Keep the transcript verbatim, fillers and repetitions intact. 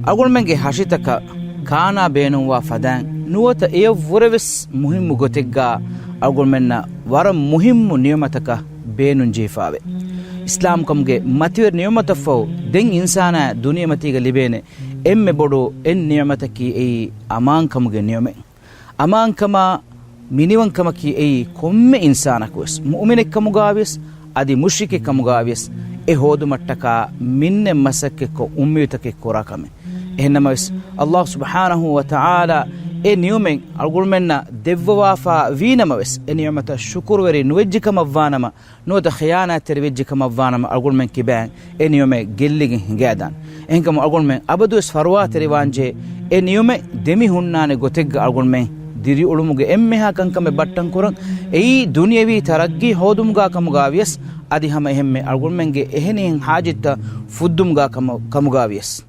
އަޅުގަނޑުމެންގެ ހަށިތަކަށް ކާނާ ބޭނުންވާ ފަދައިން ނުވަތަ އެޔަށްވުރެވެސް މުހިއްމު ގޮތެއްގާ އަޅުގަނޑުމެންނަށް ވަރަށް މުހިއްމު ނިޢުމަތަކަށް ބޭނުންޖެހިފާވޭ. އިސްލާމްކަމުގެ މަތިވެރި ނިޢުމަތަށްފަހު ދެން އިންސާނާ ދުނިޔެމަތީގަ ލިބޭނެ އެންމެ ބޮޑު އެއް ނިޢުމަތަކީ އެއީ އަމާންކަމުގެ ނިޢުމަތް. އަމާންކަމާ މިނިވަންކަމަކީ އެއީ ކޮންމެ އިންސާނަކުވެސް، މުއުމިނެއްކަމުގާވިޔަސް، އަދި މުޝްރިކެއްކަމުގާވިޔަސް، އެ ހޯދުމަށްޓަކާ މިންނެއް މަސައްކަތްކޮށް އުއްމީދުތަކެއް ކުރާ ކަމެއް. އެހެންނަމަވެސް، އައްލާހު ސުބްޙާނަހޫ ވަތަޢާލާ އެ ނިޢުމަތް އަޅުގަނޑުމެންނަށް ދެއްވަވާފާ ވީނަމަވެސް، އެ ނިޢުމަތަށް ޝުކުރުވެރި ނުވެއްޖެކަމަށްވާނަމަ، ނުވަތަ ޚިޔާނާތްތެރިވެއްޖެ ކަމަށްވާނަމަ އަޅުގަނޑުމެން ކިބައިން އެ ނިޢުމަތް ގެއްލިގެން ހިނގައިދާނެ. އެހެންކަމުން އަޅުގަނޑުމެން އަބަދުވެސް ފަރުވާތެރިވާންޖެހޭ އެ ނިޢުމަތް ދެމިހުންނާނެ ގޮތެއްގަ އަޅުގަނޑުމެން ދިރިއުޅުމުގެ އެންމެހާ ކަންކަމެއް ބައްޓަންކުރަން. އެއީ ދުނިޔަވީ ތަރައްގީ ހޯދުމުގާ ކަމުގާވިޔަސް، އަދި ހަމަ އެހެންމެ އަޅުގަނޑުމެންގެ އެހެނިހެން ހާޖަތްތައް ފުއްދުމުގާ ކަމަ-، ކަމުގާވިޔަސް.